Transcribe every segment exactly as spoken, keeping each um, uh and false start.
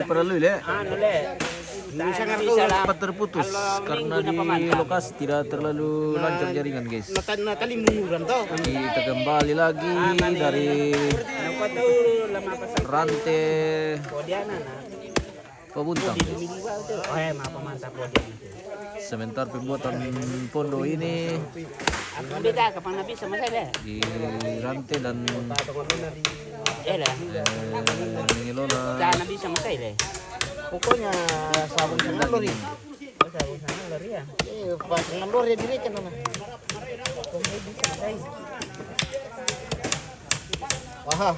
Perlu le. Anu le. Bisa ngerti salah. Sempat terputus karena di lokasi tidak terlalu lancar jaringan, guys. Nata nata limunguran to. Kita kembali lagi dari Rante Pabuntang, guys. Oh, eh, maaf, mantap, Bodian. Sementara pembuatan pondo ini di Rante dan, eh, mengelola. Pokoknya sabun sana lori. Sabun sana lori ya. Eh, pas ngelor ya diri kan. Wah.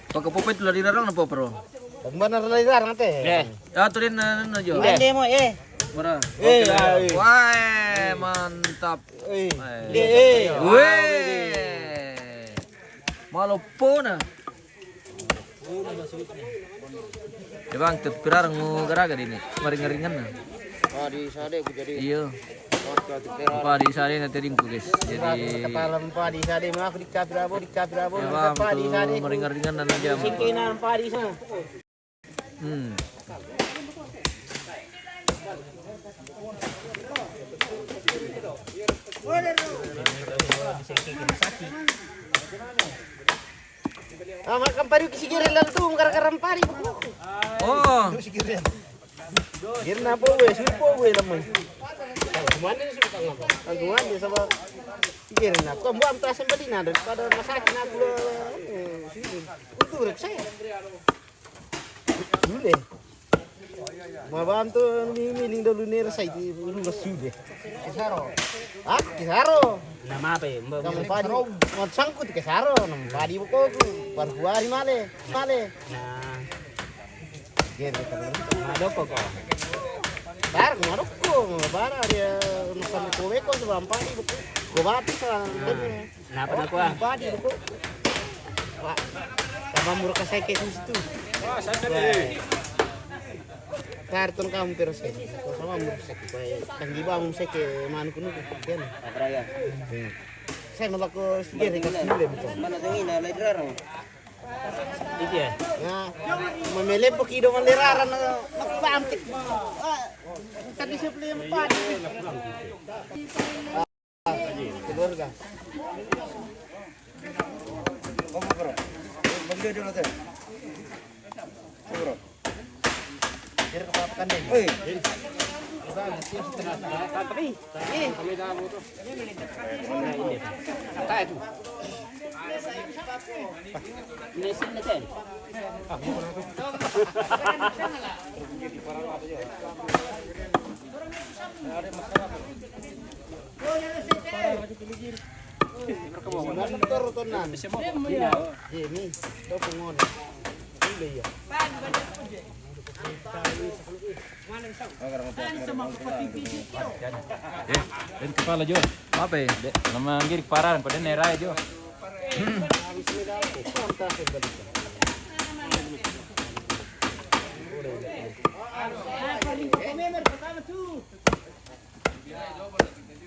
Pakai popet lari larang apa, bro? Bagaimana lari larang teh? Eh. Ya, turin na jo. Ande mo eh. Bara. Eh, wah, mantap. Eh. Weh. Malo pona. Ya bang, tet pirarang mo garaga ini. Maringan-ringan na. Ah, di sade ku jadi. Iya. Apa di sade na tering ku, guys. Jadi kepala empat di sade, mau aku di kapir abo, di kapir abo, ya bang, empat di sade. Maringan-ringan na aja. Singkina empat di sana. Hmm. Ah, makan padi kisi gere lalu tu, gara-gara padi. Oh. Gere na po we, supo we lamai. Aku mandi sama gere na. Kau buat tas yang beli na daripada masakit na pula. Itu rek saya. Dule. Mabantu ni miling dalu nera sai di lu sule. Kisaro. Ah, kisaro. Nama apa ya? Mbak, kamu padi. Mau sangkut kisaro, nama padi bukoku. Baru kuari male, male. Nah. Gini kan. Madoko ko. Tar madoko, bara dia nusan kowe ko sebab padi buko. Gobati sa. Napa na kuah? Padi ko. Wah. Sama murka seke situ. Wah, santai deh. Karton kamu terus ya. Sama murka seke. Tanggi bangun seke manu kunu kian. Abraya. Saya nolak ke sini kasih dulu ya. Mana tengina lai rarang. Iya. Nah, memele pokido manderaran na pamtik. Tadi sebelum padi. Keluarga. Kamu bro. Bagi dia dulu teh. Bro. Biar kepakan deh. Hei. Tapi, ini. Apa itu? Ini sini teh. Eh, dan kepala jo. Apa ya? Dek, nama ngiri paran pada nerai jo.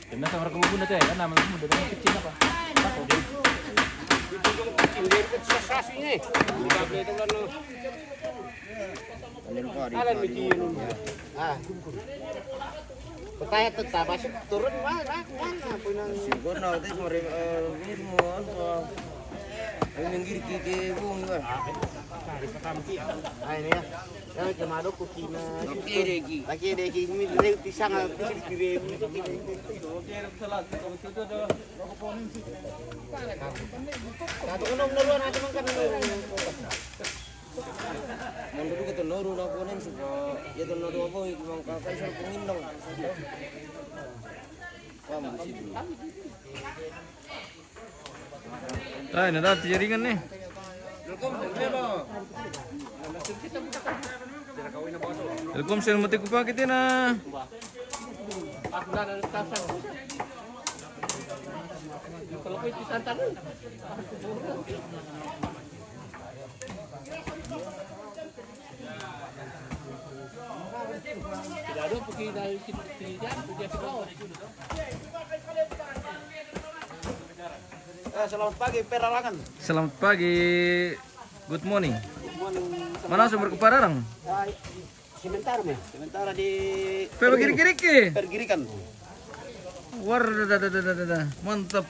Kena sama kamu bunda teh, kan nama kamu udah kecil apa? Alan bikin. Ah. Betaya tetap masuk turun mana mana punya. Sigona teh mari, eh, ini mau apa? Ini ngiri kike bung, eh. Ah, ini ya. Yang kemado kukina. Oke deh, Ki. Lagi deh, Ki. Ini dia pisang, ah, pisang kiri. Satu kena beneran, nanti makan. Mandu ka tonnoru na konen suka, ya tonnoru apa, ya kumang kakai suruh pengindong. Paham di situ. Ay, nada, jaringan nih. Telkomsel mati kupake tena. Eh, selamat pagi, Peralangan. Selamat pagi. Good morning. Good morning. Mana sumber kepararang? Sementara mah. Sementara di Pe, begini-gini. Pergirikan. War, da, da, da, da, da, da. Mantap.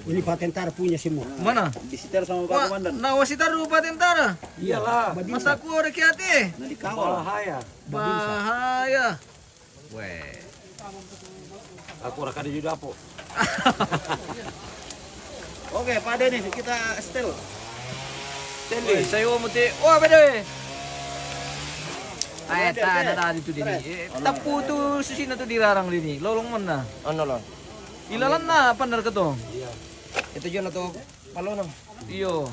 Ini Pak Tentara punya semua. Mana? Disita sama Pak Komandan. Nah, wasita rupa tentara. Iyalah. Masa aku ada kiate? Nah, dikawal. Bahaya. Bahaya. Weh. Aku raka di Judapo. Oke, Pak Denis, kita setel. Setel. Weh, saya mau te-, wah, beda, weh. Ay, ta, na tadi tu dini. Eh, tapu tu susina tu dirarang dini. Lolong mana? Ono lo. Ilalanna apa nar keto? Iya. Itu juga tu. Palonang. Iyo.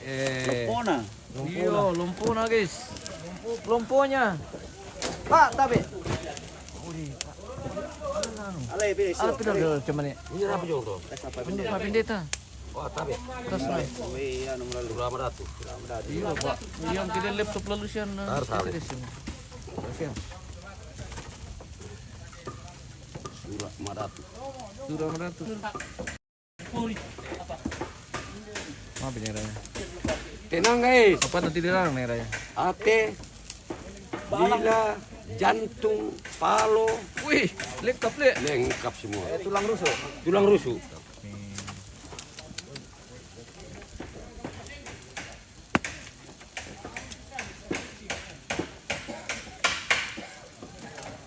Eh. Lompona. Iyo, lompona, guys. Lomponya. Pak, tapi. Udi, Pak. Alai, beda, ala siap. Pidol, pidol, cuman ya. Ini apa, Jong, tuh? Tes apa, ini Pendeta? Pak Pendeta. Oh, tapi. Terus, Pak. Oh, iya, nomor lalu. Sudah meratu. Sudah meratu. Iya, Pak. Yang kita laptop lalu sian, eh, harus kita ada. Di sini. Sian. Sudah meratu. Sudah meratu. Apa ini raya? Tenang, guys. Apa nanti dilarang nih raya? Ate, lila, jantung, palo. Wih, lengkap, Le. Lengkap semua. Tulang rusuk. Tulang rusuk.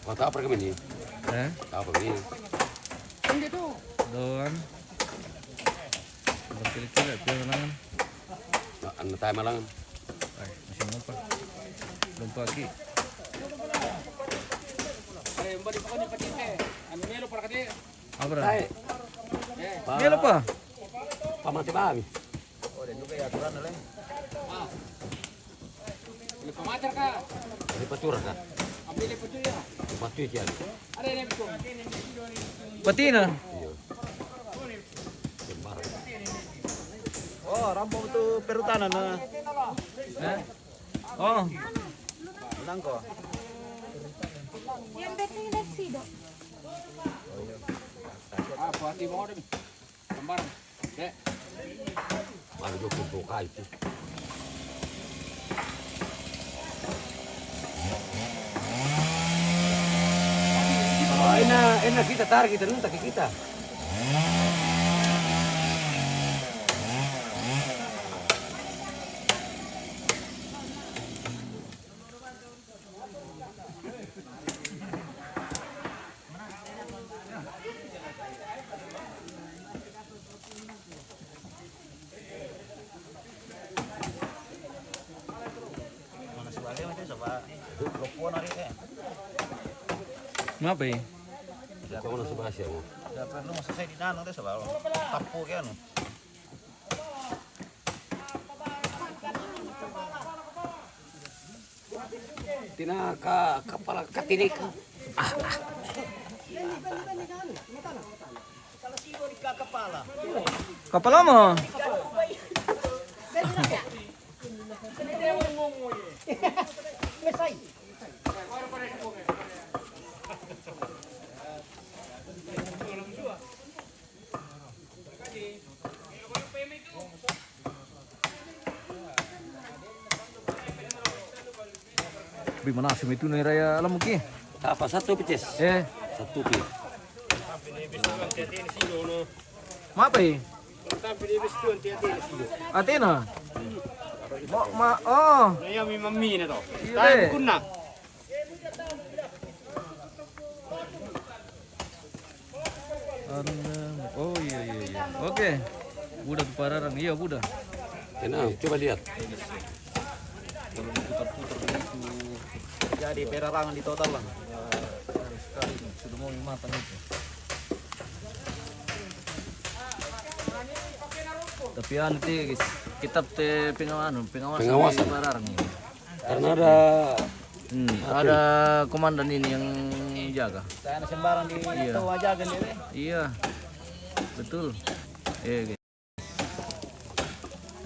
Kau tahu apa kami ni? Eh? Tahu apa kami ni? Doan. Berkira-kira, dia malangan. Nah, anu tayo malangan. Ay, masih lupa. Lupa lagi. Apa dah? Tayo. Eh. Melo pa. Pamati ba kami? Oh, dan juga ya aturan, Le. Ah. Ini pamater ka? Ini patura ka? Ambil ini patura. Patu ikan. Ada ini betul. Patina. Iya. Sembarang. Oh, rampung tu perhutanan, nah. Eh? Oh. Nangko. Yang penting dari situ. Ah, buat di bawah deh. Gambar. Dek. Baru dia kumpul kai tu. Oh, enak, enak kita tarik, kita nuntak kita. Mana si Bale mati coba. Lopo nari, eh. Ngapa, eh? Ya, kalau sebelah sih, ya. Ya, perlu masa saya di dalam, dia coba. Tapu, kan? Tina ka, kapala katinik. Kapala mo. Bi, mana sumi tu ni raya alam ki? Apa satu picis? Eh. Satu pi. Mapa, eh? Atena. Ma, ma, oh. Iya, mi mamina to. Iya, tayo eh. Kunna. Anda, oh iya, iya, iya. Oke. Udah tu pararang, iya udah. Tenang, coba lihat. Kalau diputar-putar begitu. Jadi perarangan di total lah. Ya, sekali sudah mau matang itu. Tapi anu ti, kitab te pengawa-, anu, pengawasan. Pengawasan. Di pararang ini. Karena ada hmm, ada komandan ini yang jaga. Saya sembarang di iya. Tahu aja kan dia. Iya. Betul. Iya, gitu.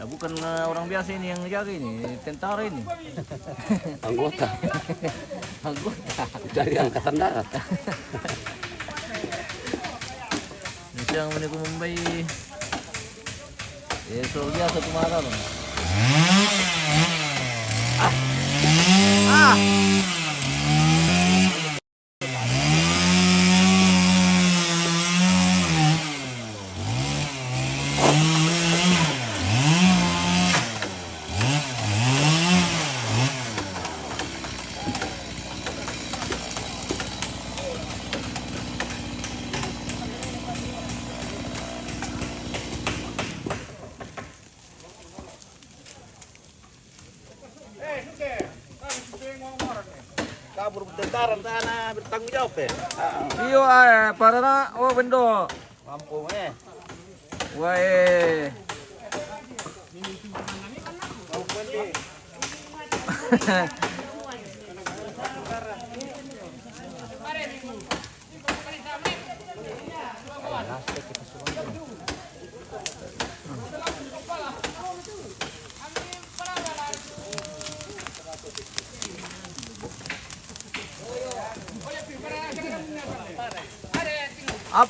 Nah, bukan eh, orang biasa ini yang jaga ini, tentara ini. Anggota. Anggota. Dari angkatan darat. Ini siang ini aku membayi. Eh, soal biasa tu marah, Bang. Ah. Kabur tentara sana bertanggung jawab, eh. Iyo, eh, para na, oh, bendo. Mampu, eh. Wah, eh.